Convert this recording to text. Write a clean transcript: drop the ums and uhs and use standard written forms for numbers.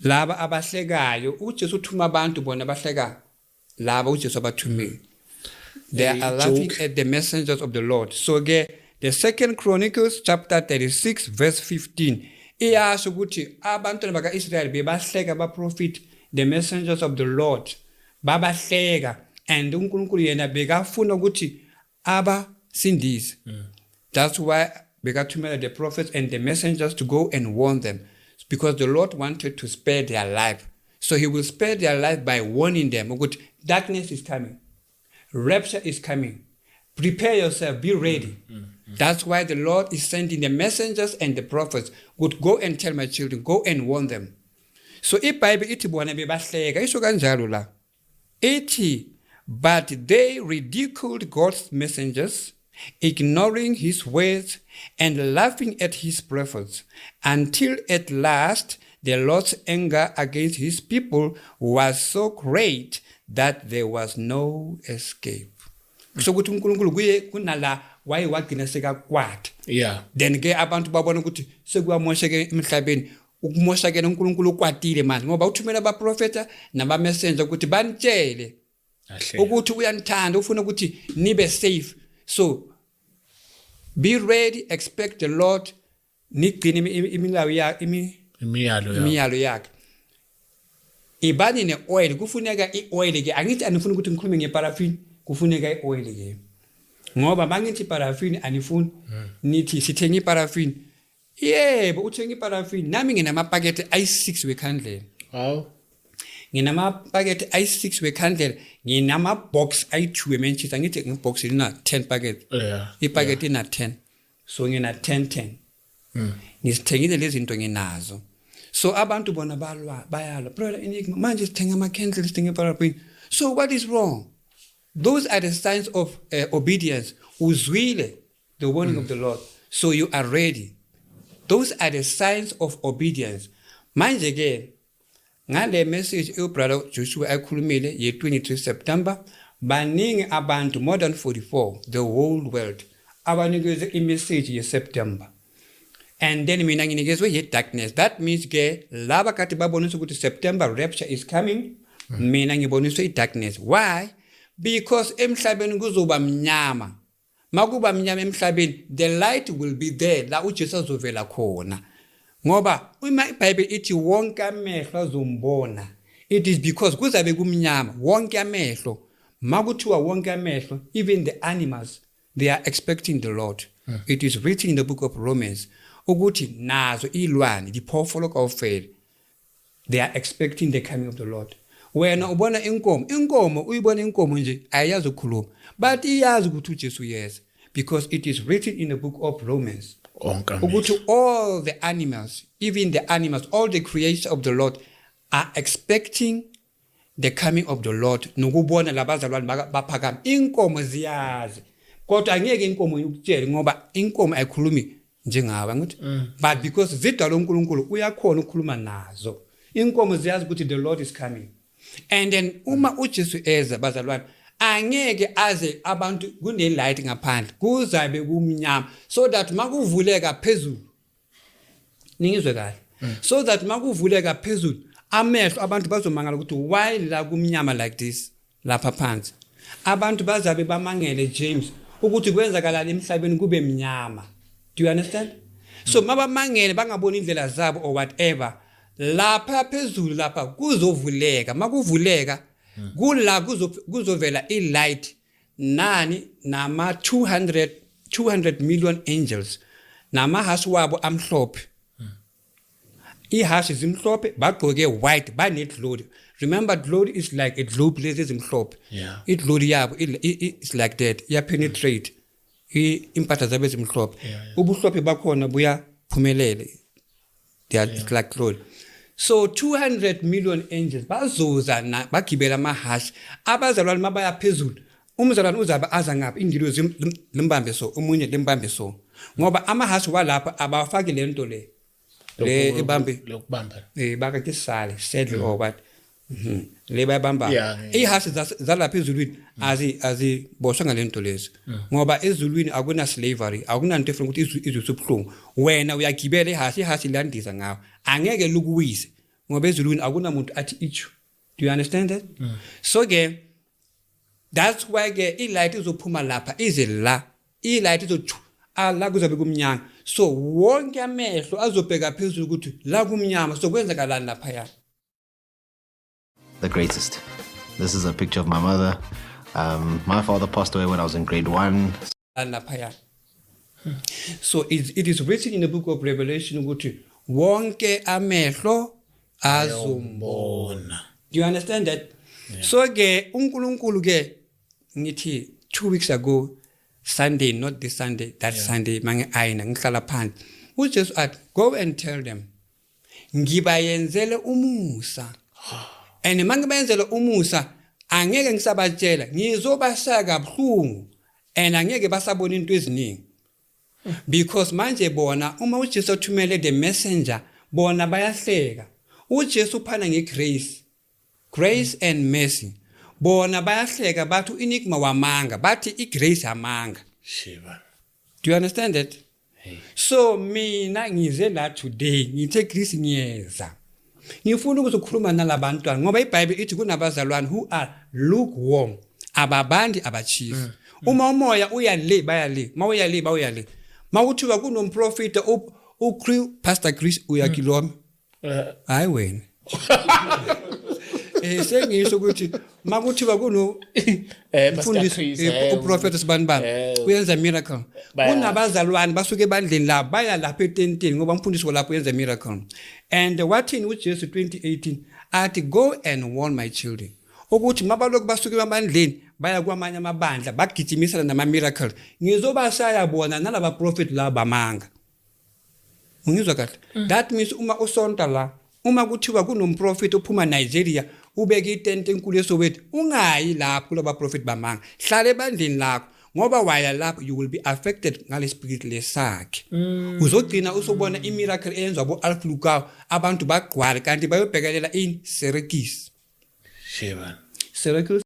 Laba abahlekayo, uJesu uthuma abantu, bona bahleka laba uJesu abathumile. They are laughing joke. At the messengers of the Lord. So ke the Second Chronicles chapter 36 verse 15 iyasho ukuthi abantwana bakaIsrael bebahleka abaprofit, the messengers of the Lord, babahleka, and uNkulunkulu yena bekafuna ukuthi abasindise. That's why bekathumela the prophets and the messengers to go and warn them, because the Lord wanted to spare their life. So he will spare their life by warning them ukuthi darkness is coming, rapture is coming, prepare yourself, be ready. That's why the Lord is sending the messengers and the prophets would go and tell my children, go and warn them. So iBhayibheli ithi bona bebahleka, isho kanjalo la, ithi, "But they ridiculed God's messengers, ignoring his words and laughing at his prophets, until at last the Lord's anger against his people was so great that there was no escape." Kusho ukuthi uNkulunkulu kuye kunala waye wagcina sekakwatha. Then ke abantu babona ukuthi sekuyamosheke emhlabeni, ukumoshakela uNkulunkulu ukwatile manje, ngoba uthumela abaprofeta nabamessenger ukuthi banitshele Kahle. Ukuthi uyanithanda, ufuna ukuthi nibe safe. So be ready, expect the Lord, nigcine imilayo ya Imiyalo yakho. Imiyalo yakhe. Ibani ne-oil, kufuneka i-oil ke. Angithi anifuni ukuthi ngikhulume ngeparafini? Kufuneka i-oil ke, ngoba mangithi iparafini anifuni, nithi sithenga iparafini. Yebo, uthenga iparafini, nami nginamapakethe ayi-6 wekhandlela. Hawu. Nginamapakethe ayi-6 wekhandlela, nginama-box ayi-2 wementshisi. Angithi ngibox lina 10 packet? Yeah. Ipakethe ina 10, so ngina 10 10. Ngizithengile lezi zinto, nginazo. So abantu bona balwa, bayalwa, "Brother Enigma, manje sithenga ama-candle, sithenga iparafini, so what is wrong?" Those are the signs of obedience. Uzwile the warning of the Lord, so you are ready. Those are the signs of obedience. Manje ke ngale message ubrother Joshua ayikhulumile ye-23 September, baningi abantu, more than 44, the whole world, abanikezwe imessage ye-September, and then mina nginikezwe ye-darkness. That means ke laba kade babonisa ukuthi September rapture is coming, mina ngiboniswe i-darkness. Why? Because emhlabeni kuzoba mnyama. Makuba mnyama emhlabeni, the light will be there la uJesu azovela khona, ngoba uma iBhayibheli ithi wonke amehlo azombona, it is because kuzabe kumnyama. Wonke amehlo, makuthiwa wonke amehlo, even the animals, they are expecting the Lord. It is written in the book of Romans ukuthi nazo ilwane, diphoofolo kaofela, they are expecting the coming of the Lord. Wena ubona inkomo, inkomo uyibona inkomo nje, ayiyazi ukukhuluma, but iyazi ukuthi uJesu uyeza, because it is written in the book of Romans Onke amehlo. Ukuthi all the animals, even the animals, all the creatures of the Lord are expecting the coming of the Lord, nokubona labazalwane baphakama. Inkomo ziyazi, kodwa angeke inkomo ikutshele, ngoba inkomo ayikhulumi njengawe, angithi? But because zidalwe uNkulunkulu, uyakhona ukukhuluma nazo. Inkomo ziyazi ukuthi the Lord is coming. And then uma uJesu eza, bazalwane, angeke aze abantu kune light ngaphandle, kuzabe kumnyama, so that makuvuleka phezulu, ningizwe kahle, so that makuvuleka phezulu, amehlo abantu bazomangala ukuthi why la kumnyama like this lapha phansi. Abantu bazabe bamangele, James, ukuthi kwenzakalani emhlabeni kube mnyama. Do you understand? So mabamangele, bangaboni indlela zabo or whatever, lapha phezulu lapha kuzovuleka. Makuvuleka kula kuzovela i-light nani nama 200 million angels namahhashi wabo amhlophe. Ihhashi zimhlophe, bagqoke white, bane-glory. Remember, glory is like a globe, lezi ezimhlophe. I-glory yabo is like that, iyapenetrate impahla zabo ezimhlophe. Ubuhlophe bakhona buyaphumelela. They are, it's like glory. So 200 million angels bazoza na bagibela amahhashi. Abazalwane mabaya phezulu, umzalwane uzabe aza ngapha, ingilozi limbambe so, omunye limbambe so, ngoba amahhashi walapha abafaki lento le ebambe. Lokubamba. Baka ke sale saddle or what. Le bayabamba. Ihhashi zalapha ezulwini aziboshwa ngalento lezi, ngoba ezulwini akuna slavery, akunanto efuna ukuthi izwe ubuhlungu. Wena uyagibela ihhashi, ihhashi liyandiza ngawe, angeke lukuwise. Ngoba ezulwini akunamuntu athi ichu. Do you understand that? So ke that's why ke i-light izophuma lapha ize la, i-light izothi ala, kuzobe kumnyama. So wonke amehlo azobheka phezulu ukuthi la kumnyama, so kwenzakalani laphaya. The greatest. This is a picture of my mother. My father passed away when I was in grade 1. Laphaya, so it is written in the book of Revelation ukuthi wonke amehlo azombona. Bona. Do you understand that? So ke uNkulunkulu ke, ngithi 2 weeks ago Sunday, not this Sunday, that Sunday, mange ayina ngihlala phansi, uJesu athi, "Go and tell them ngibayenzele umusa, and mangibayenzele umusa angeke ngisabatshela, ngizobashaya kabuhlungu and angeke basabona into eziningi," because manje bona uma uJesu athumele the messenger, bona bayahleka. uJesu uphana ngegrace, grace and mercy. Bona bayahleka, bathi uEnigma wamanga, bathi igrace amanga. Shiba. Do you understand that? So mina ngize la today, ngithe, "Chris, ngiyeza, ngifuna ukuzokhuluma nalabantwana," ngoba iBhayibheli ithi kunabazalwane who are lukewarm, ababandi, abachisi. Uma umoya uya le, baya le, mawuya le, bawuya le. Mawuthiwa kunomprofita Pastor Chris uyakiloma. Hayi wena, sengisho ukuthi makuthiwa kuno Pastor umfundisi, Chris, uprofeti sibanibani uyenza miracle, kunabazalwane basuke ebandleni labo baya lapha etenteni ngoba umfundisi walapho uyenza miracle. And wathini uJesu 2018? Athi, "Go and warn my children," ukuthi mabalokhu basuke emabandleni baya kwamanye amabandla bagijimisana nama-miracle, ngizobashaya bona nalaba prophet laba bamanga. Ungizwa kahle? That means uma usonta la, uma kuthiwa kunomprofeti ophuma Nigeria ubeke itente enkulu eSoweto, ungayi lapho kulaba prophet bamanga. Hlala ebandleni lakho, ngoba waya lapho, you will be affected ngale spirit lesakhe. Uzogcina usobona imiracle eyenzwa bo Alph Lukau, abantu bagqwale, kanti bayobhekelela in Serekis. Shiba. Serekis.